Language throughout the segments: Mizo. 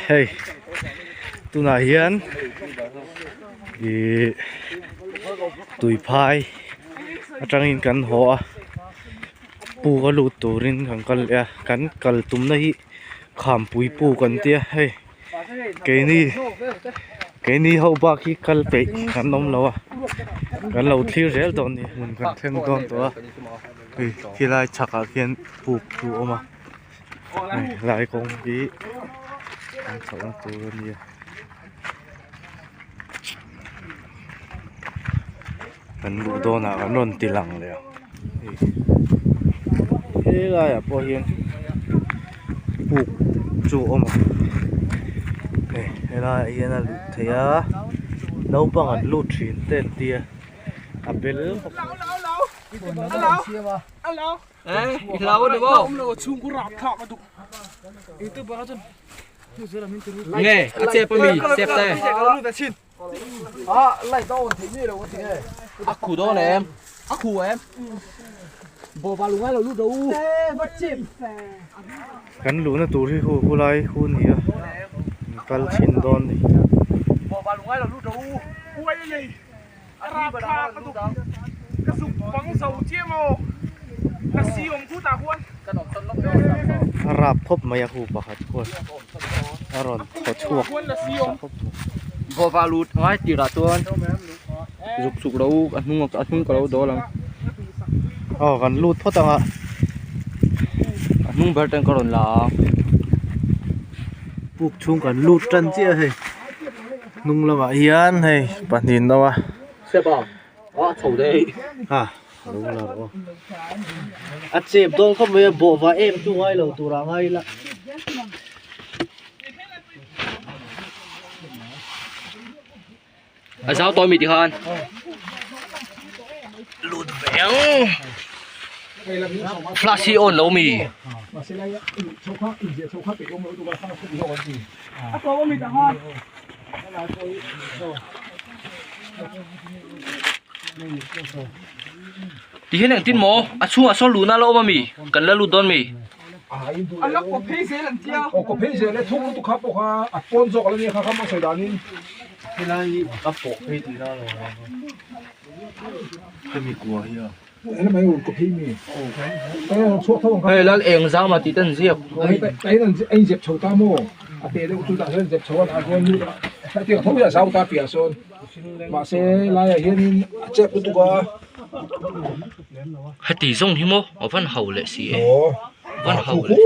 Hei tunah hian ihh tuiphai atangin kan haw a puk a lut turin kan kal leh a kan kal tumna hi khampui puk an tia hei keini keini ho bak hi kal peih kan awm lo a kan lo thlir zel dawn a ni hmun kan thleng dawn tawh a hei khilai chhakah khian puk chu a awm a. Hei lai kawng hi an chhohna tur a nia kan luh dawnah kan rawn ti lang leh ang hei helaiah pawh hian puk chu a awm a hei helaiah hian a luh theih a naupang an lut thin te an tia a bel khawp mai. Nge a chep ami step te a khu dawn em a khu em Kan luhna tur hi hu hulai hu ni a kal chhin dawn ni. A rap khawp mai a hu pakhat khuan a rawn thaw chhuak nasa khawp mai. Vawva lut ngai tirah chuan zuk chuk lo a hnung a hnung ka lo dawl ang. Aw kan lut phawt ang a. A hnung ber ten ka rawn la ang. Puk chhung kan lut tan chiah a hei. Hnung lamah hian hei pahnih an awm a. Step a a chho daih. Ha lo la rawh aw. A chep dawn khawp mai a bawh va em chu ngai lo turah ngai ila. A zau tawh mi tikhan. Lut ve ang. Flash hi on lo mi. Ti hian engtin maw a chhungah sawn luhna a la awm ami kan la lut dawn mi. Helai hi a pawh phei tih na lo ang a hemi kua hi a. Hei lal eng zam a tih te an ziak. Heti zawng hi maw a van ho leh si e van ho leh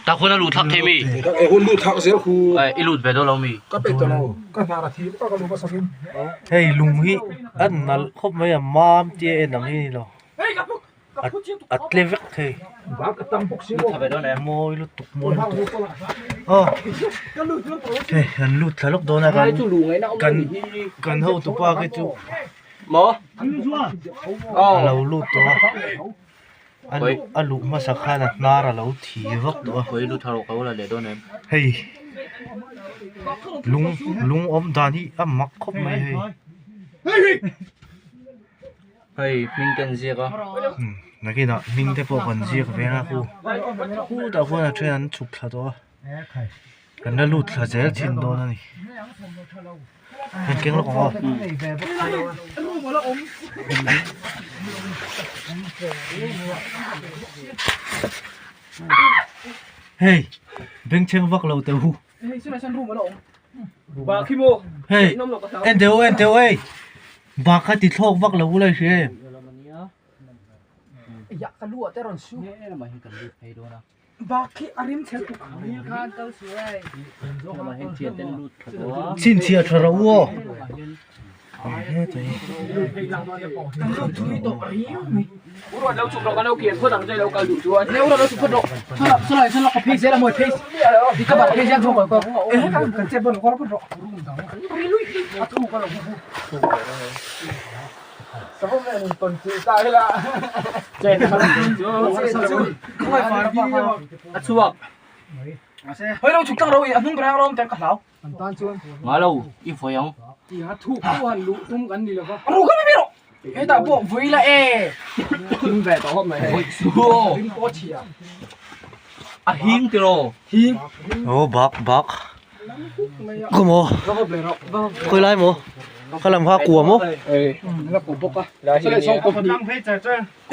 tak hun a luh thlak thei mi i lut ve dawn lo mi. Hei lung hi a nalh khawp mai a mam tia en ang hi a ni lo. A tle vek thei mawi lutuk mawi lutuk aw hei an lut thla lawk dawn a kan kan kan hotupa khi chu a lo lut tawh a a luh a luh hmasa khan a hnar a lo thi vak tawh a hei lung lung awm dan hi a mak khawp mai hei. Hei hming te an ziak a. Nakinah hming te pawh kan ziak ve a khu khutah khuan a then an chhuk thla tawh a kan la lut thla zel thin dawn a ni kan keng lawk ang aw. Hei bengchheng vak lo teh u. Hei en teh u en teh u hei bak kha ti thlawk vak lo ula i hria em. Chhinchhiah tha rawh u aw. Ngalo i vawi ang. A hing tiraw? Hing. Aw bak bak. Khaw maw? Khawi lai maw? Kha lam kha kua maw?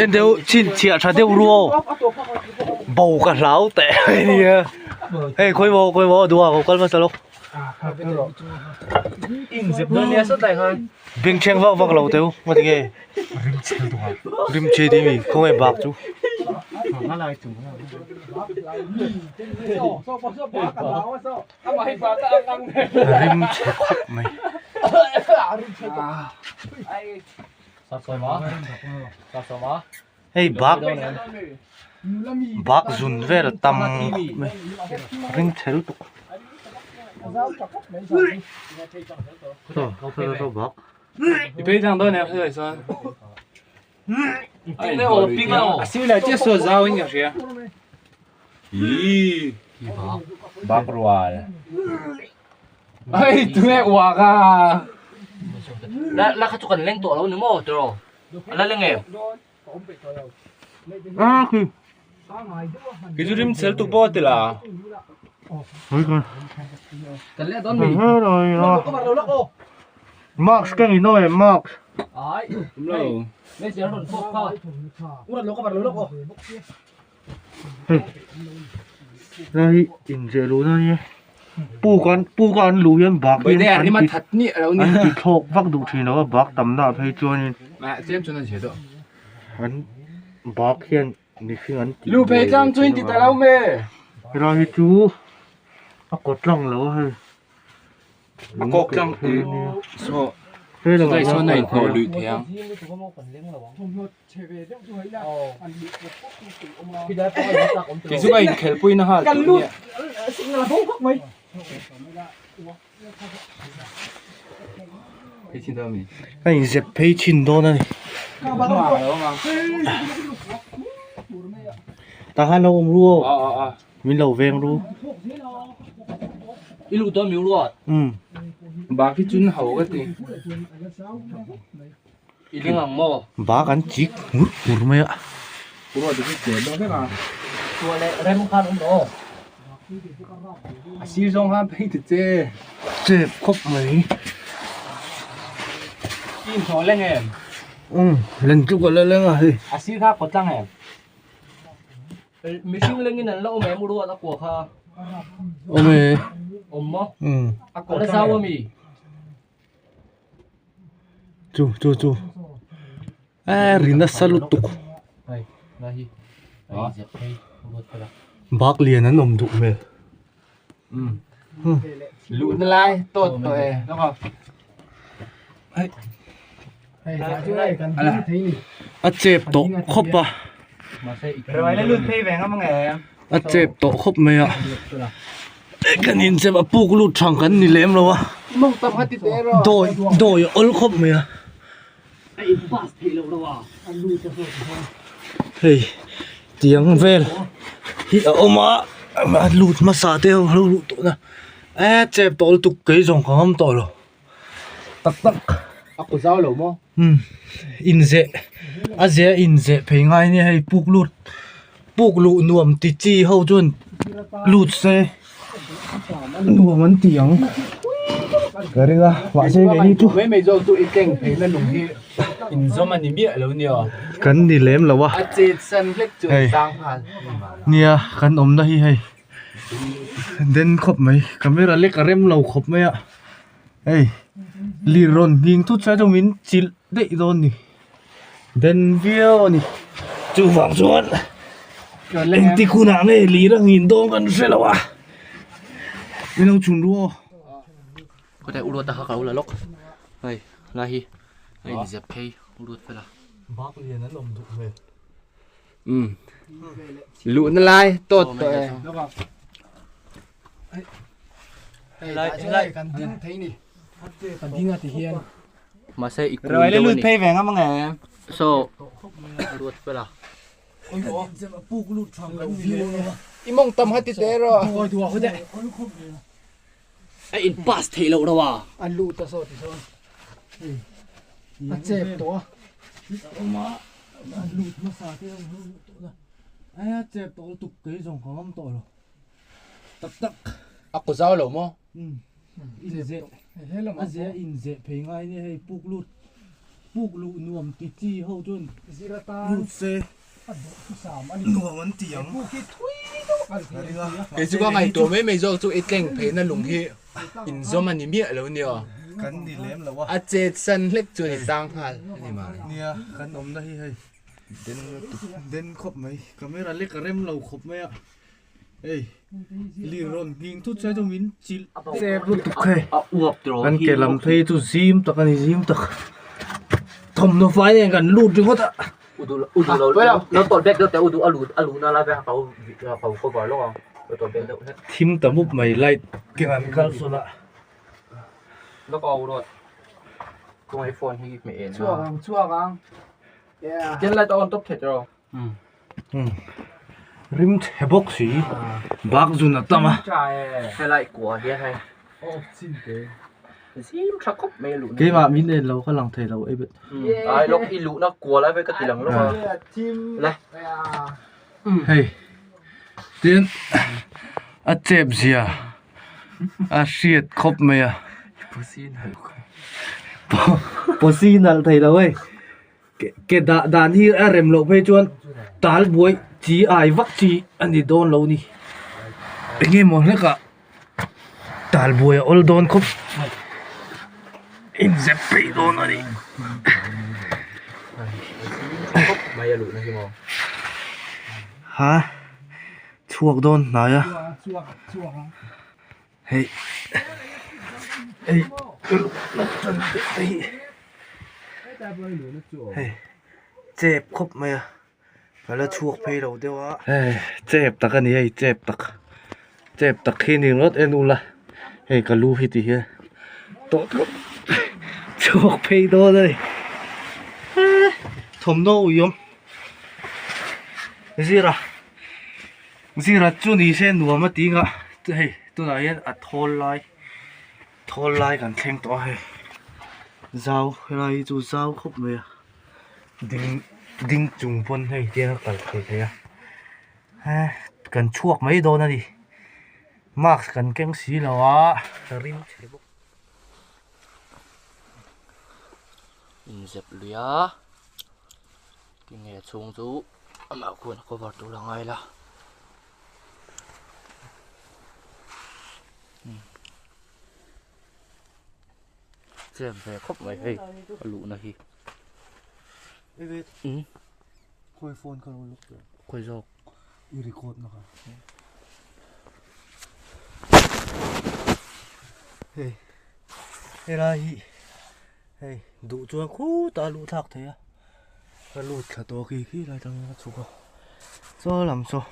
En deuh chhinchhiah tha deuh ru aw. Bo ka hlau teh a nia. Hei khawi maw khawi maw duha ko kal hmasa lawk. Bengchheng vak vak lo teu maw tinge rimchhe tih mi khawnge bak chu. Rimchhe khawp mai. Hei bak bak zun vel tam khawp mai ring chhe lutuk saw saw saw bak La kha chu kan leng tawh lo ni maw tiraw a la leng em? Mask ka ngei nawi mask. Hei lai hi inzeh luhna a nia puk an puk a an luh hian bak hi an ti an ti thlawk vak duh thin lo a bak tamna ah phei chuanin an bak hian mihring an tih buai leh thin a helai hi chu a kawt lang lo a hei. A kawk tlang saw chulai sawn a inhnawh luih thei ang. Kei chu ka inkhelpui na nghal tih nia. Ka inzep phei thin dawn a ni. Tah khan lo awm ru aw. Min lo veng ru. I luh dawn mi ruat. Um. Bak hi chun ho ka ti. I ling ang maw? Bak an chik ngur ngur mai a. Ruat hi che dawn vek a. Chua leh rem khan awm rawh. A sir zawng khan phei ta che. Chep khawp mai. I inhlawh leng em? Um, len chu ka la leng a hei. A sir kha kawt tlang em? Mihring lengin an la awm em ruat a kua kha? Awm e. Awm maw? Um. A kua zau ami? Chu chu chu. Eh ri nasa lutuk. Hei, la hi. Ai zep phei ruat phela. Bak lian an awm duh hmel. Um. Luh na lai tawt tawh e. A chep tawh khawp a. A chep tawh khawp mai a. Kan inchep a puk lut thang kan ni lem lo a. Dawi dawi a awl khawp mai a. Hei tiang vel hi a awm a a lut hmasa te ho a lo luh tawh na eh chep tawh lutuk kei zawng ka ngam tawh lo tak tak a ku zau lo maw um inzeh a zeh a inzeh phei ngai nia hei puk lut puk luh nuam ti chi ho chuan lut se nuam an ti ang ka ring a mahse keini chu mai mai zawk chu i keng phei na lung hi inzawm a ni miah lo nia kan ni lem lo a a chet san hlek chu an tang nghal nia kan awmna hi hei den khawp mai camera lek a rem lo khawp mai a hei lir rawn nghing thut sai chu min chilh daih dawn ni. Den viau a ni chuvang chuan engtik hunah nge lir a nghin dawn kan hre lo a min lo chhun ru aw. Khawtlai u ruat a kha ka lo la lawk hei lai hi a inzep phei u ruat fel a. Bak lian an awm duh hmel. Um luhna lai tawt tawh e. Lai lai kan ding thei ni kan ding a ti hian. Mahse i kun deuh a ni. Phei ve ngam ang em? So ruat fel a. I mawng tam ha ti te rawh. A in pass theih loh reuh a. A lut a saw ti sawn. A chep tawh a. A lut hmasa te ho lut tawh na. Aia chep tawh lutuk kei zawng ka ngam tawh lo tak tak. A kaw zau lo maw? Umm inzeh a zeh inzeh phei ngai nia hei puk lut puk luh nuam ti chi ho chuan lut se nuam an ti ang ka ring a. Kei chu ka ngaihtuah mai mai zawk chu i tleng pheina lung hi inzawm a ni miah lo nia. Kan ni lem lo a. A chet san hlek chuan i tang nghal a ni mai. Nia kan awmna hi hei den khawp mai camera lek a rem lo khawp mai a hei lir rawn nghing thut sai chu min chilh chep lutuk hei kan ke lam phei chu zim tak a ni zim tak thawmhnaw fai nen kan lut ringawt a. Thim ta mup mai light keng an kal sawn a. Rim chhe bawk si bak zun a tam a. Keimah min en lo ka lang thei lo ei bet. Hei tin a chep zia a hriat khawp mai a. Pawsi nalh thei lo hei. Ke dah dan hi a rem loh phei chuan tal buai chi ai vak chi a ni dawn lo ni. Enge maw hlekah tal buai a awl dawn khawp mai. Inzep peih dawn a ni. Ha chhuak dawn hnai a. Hei hei hei chep khawp mai a ka la chhuak phei lo deuh a hei chep tak a ni hei chep tak chep tak hi ni ringawt en ula hei ka lu hi ti hian tawh tawh chhuak phei dawn a ni thawmhnaw ui awm zira. Zira chu ni se nuam a ti nga hei tunah hian a thawl lai thawl lai kan thleng tawh a hei zau helai hi chu zau khawp mai a ding ding chung pawn hei tiang a kal thei thei a he kan chhuak mai dawn a ni mask kan keng si lo a ka ring chhe bawk. Inzep lui a tinge a chhung chu amah khuan a cover tur a ngai la chem ve khawp mai hei a luhna hi umm khawi phone kha lo luk teh khawi zawk i record na kha hei helai hi Hei duh chuan khutah a luh thlak thei a ka lut thla tawh khi khi lai tangin ka chhuk a chaw lam saw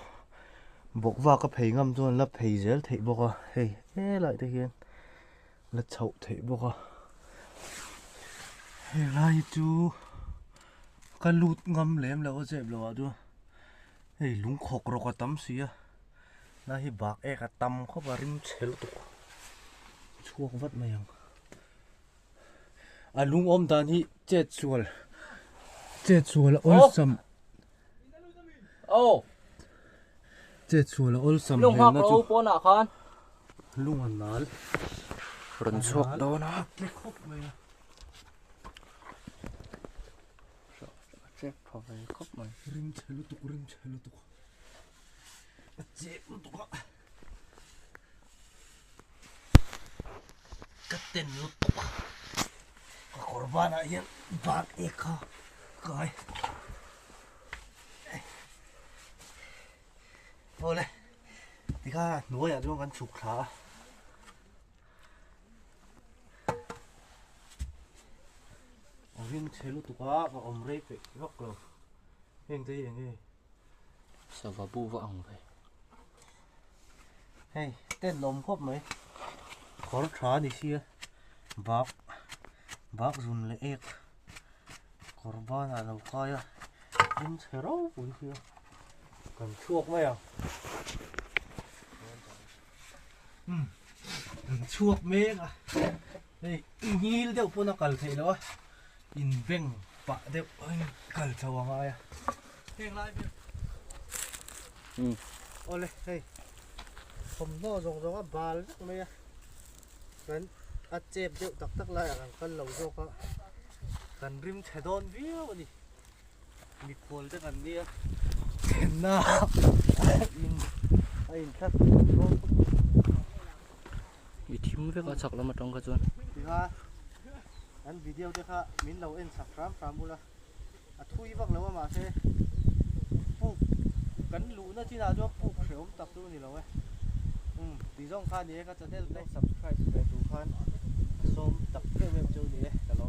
bawk vak a phei ngam chuan la phei zel theih bawk a hei helai te hian la chhoh theih bawk a helai hi chu ka lut ngam lem lo a zep lo ah chuan hei lung khawk rawk a tam si a lai hi bak ek a tam khawp a ring chhe lutuk chhuak vat mai ang. A lung awm dan hi chet sual chet sual a awlsam chet sual a awlsam hmel na chu lung a nal rawn chhuak dawn a khawp mai a chep tha ve khawp mai ring chhe lutuk ring chhe lutuk a chep lutuk a. Ka ten lutuk a ka kawr banah hian bag ek kha kai awle tikha hnuaiah chuan kan chhuk thla a. A ring chhe lutuk a ka awm rei peih vak lo heng te hi eng nge. Sava bu va ang ve. Hei ten awm khawp mai kawr tha a ni sia bak bak zun leh ek kawr banah lo kai a ding chhe ropui sia kan chhuak mai ang umm kan chhuak mek a hei ngil deuh pawn a kal theih loh a inbeng pah deuh kal chho a ngai a heng lai vel. Awle hei thawmhnaw zawng zawng a bal vek mai a kan a chep deuh tak tak laiah kan kal lo zawk a kan rim chhe dawn viau a ni mikhual te kan nia thlenna in a inthlak dawn khawp mai. I thim vek a chhak lam atang kha chuan. Tikha an video te kha min lo en chak hram hram ula. A thui vak lo a mahse puk kan luhna chinah chuan puk hrehawm tak chu a ni lo e. Umm ti zawng kha a ni e ka channel lo subscribe ve tur khan a sawm tak em em chu a ni e ka lawm.